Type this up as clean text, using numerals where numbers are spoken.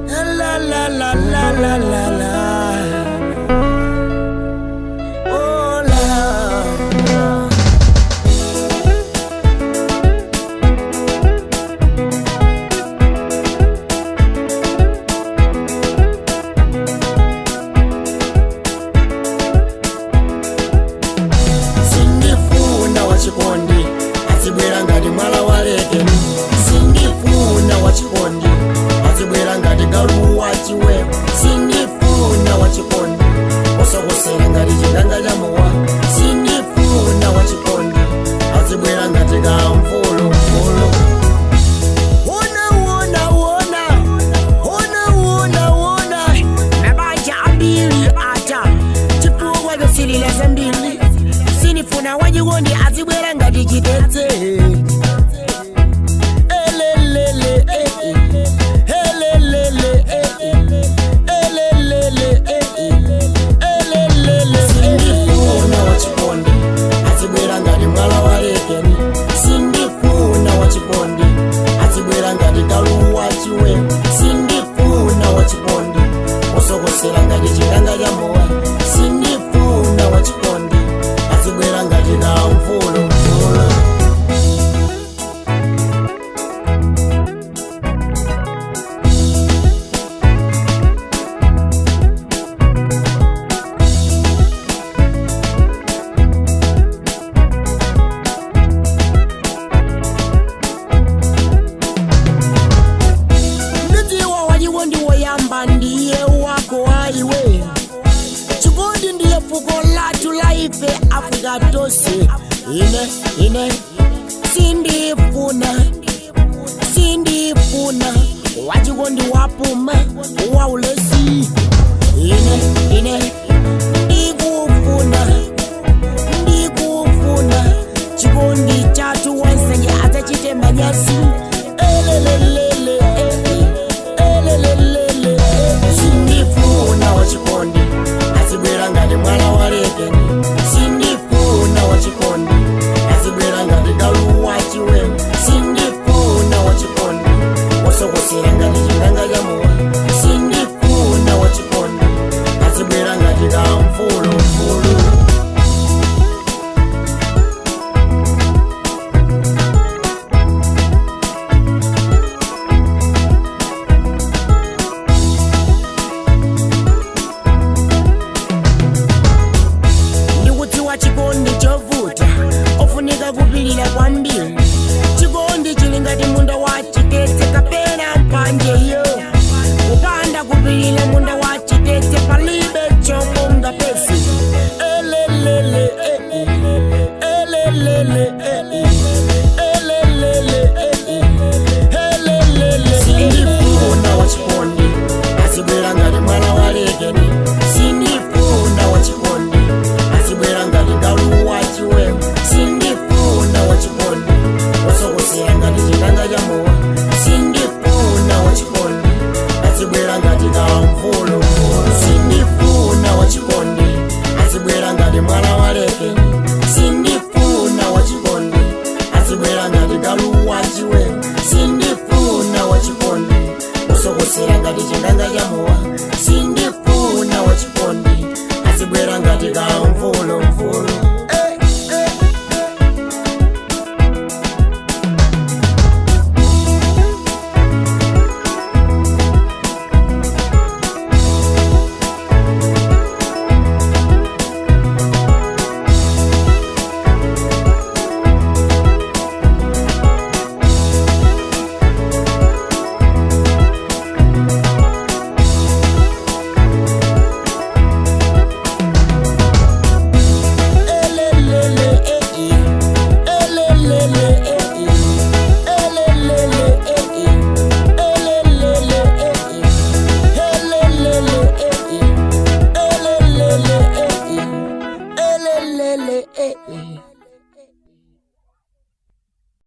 La la la la la la la. Oh la. Sindifuna wachikondi azibwera ngati mwala waleke. Sindifuna wachikondi azibwera ngati galu wachiwe. Sindifuna wachikondi osokosera ngati chiganga cha mowa. Sindifuna wachikondi azibwera ngati kamvuluvulu. Wona wona wona wona wona wona mabanja ambili ata chifukwa chosilila zambili. Sinifuna wachikondi azibwera ngati chitetse. Elelele eh, eh. Elelele eh, eh. Elelele eh, eh. Elelele. Sindifuna wachikondi azibwera ngati mwala walekeni. Sindifuna wachikondi azibwera ngati galu wachiwe. Sindifuna wachikondi osokosera ngati chiganga cha mowa. Sindifuna wachikondi azibwera ngati kamvuluvulu. Ndidziwa wachikondi woyamba ndiye wako aiwe. Chikondi ndiye fuko lathu la ife Afrika tonse. Ine ine sindifuna, sindifuna wachikondi wapuma waulesi. Ine ine ndikufuna, ndikufuna chikondi chathu wansenye adzachite manyasi. Elelelele eh, eh, elelelele eh. Sindifuna wachikondi azibwera ngati mwala walekeni. Sindifuna wachikondi azibwera ngati galu wachiwe. Sindifuna wachikondi osokosera ngati chiganga cha mowa. Sindifuna wachikondi azibwera ngati kamvuluvulu. Ndikudziwa chikondi chovuta ofunika kupilira kwambiri. Chikondi chili ngati munda wa chitetse kapena mpanje yo. Kupanda kupilira munda wa chitetse palibe chomwe ungapeze. Elelele eh, eh. Elelele eh, eh. Elelele eh, eh. Elelele. Sindifuna wachikondi azibwera ngati mwala walekeni. Sindifuna wachikondi azibwera ngati galu wachiwe. Sindifuna wachikondi osokosera ngati chiganga cha mowa. Sindifuna wachikondi azibwera ngati kamvuluvulu. Sindifuna wachikondi azibwera ngati mwala walekeni. Sindifuna wachikondi azibwera ngati galu wachiwe.